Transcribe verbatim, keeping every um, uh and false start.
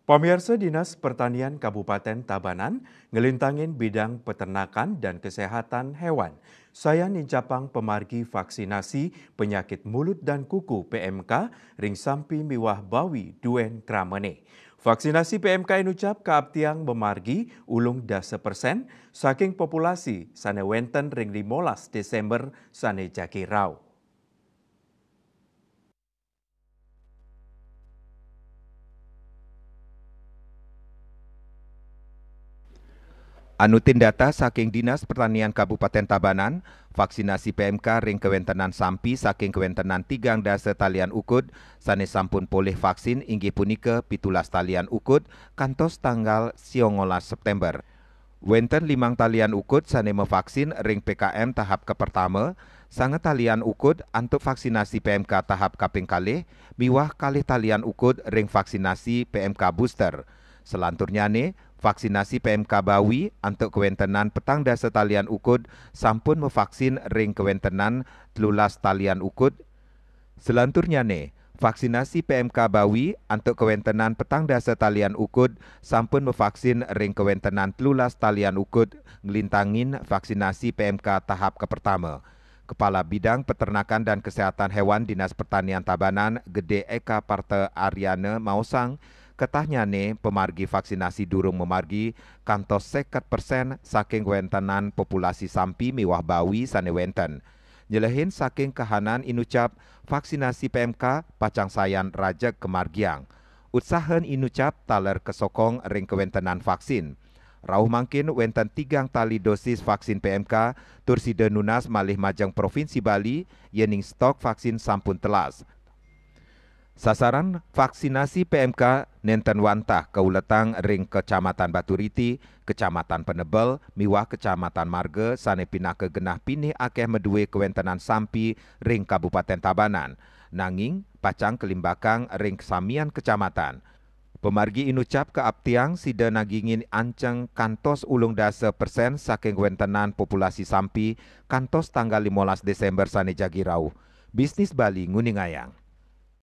Pamiarsa, Dinas Pertanian Kabupaten Tabanan ngelintangin bidang peternakan dan kesehatan hewan. Sayan nincapang pemargi vaksinasi penyakit mulut dan kuku P M K ring sampi miwah bawi duen kramane. Vaksinasi P M K inucap kaaptiang mamargi ulung dasa persen saking populasi sane wenten ring limolas Desember sane jagi rauh. Anutin data saking Dinas Pertanian Kabupaten Tabanan, vaksinasi P M K ring kawentenan sampi saking kawentenan tigang dasa talian ukud sane sampun polih vaksin inggih punika pitulas talian ukud kantos tanggal siongolas September. Wenten limang talian ukud sane mavaksin ring P K M tahap kapertama, sanga talian ukud antuk vaksinasi P M K tahap kaping kalih, miwah kalih talian ukud ring vaksinasi P M K booster. Selanturnyane, vaksinasi P M K bawi antuk kawentenan petang dasa talian ukud sampun mavaksin ring kawentenan telulas talian ukud. Selanturnyane, vaksinasi P M K bawi antuk kawentenan petang dasa talian ukud sampun mavaksin ring kawentenan telulas talian ukud nglintangin vaksinasi P M K tahap kapertama. Kepala Bidang Peternakan dan Kesehatan Hewan Dinas Pertanian Tabanan, Gede Eka Parta Aryana maosang, ketahnyane pamargi vaksinasi durung mamargi kantos seket persen saking kawentenan populasi sampi miwah bawi sane wenten. Nyelehin saking kahanan inucap, vaksinasi P M K pacang sayan rajeg kamargiang. Utsahan inucap taler kasokong ring kawentenan vaksin. Rauh mangkin wenten tigang tali dosis vaksin P M K tur sida nunas malih majeng Provinsi Bali, yening stok vaksin sampun telas. Sasaran vaksinasi P M K nenten wantah kauletang ring Kecamatan Baturiti, Kecamatan Penebel, miwah Kecamatan Marga sane pinaka genah pinih akeh madue kawentenan sampi ring Kabupaten Tabanan. Nanging, pacang kalimbakang ring samian kecamatan. Pamargi inucap kaaptiang sida nagingin anceng kantos ulung dasa persen saking kawentenan populasi sampi kantos tanggal limolas Desember sane jagi rauh. Bisnis Bali nguningayang.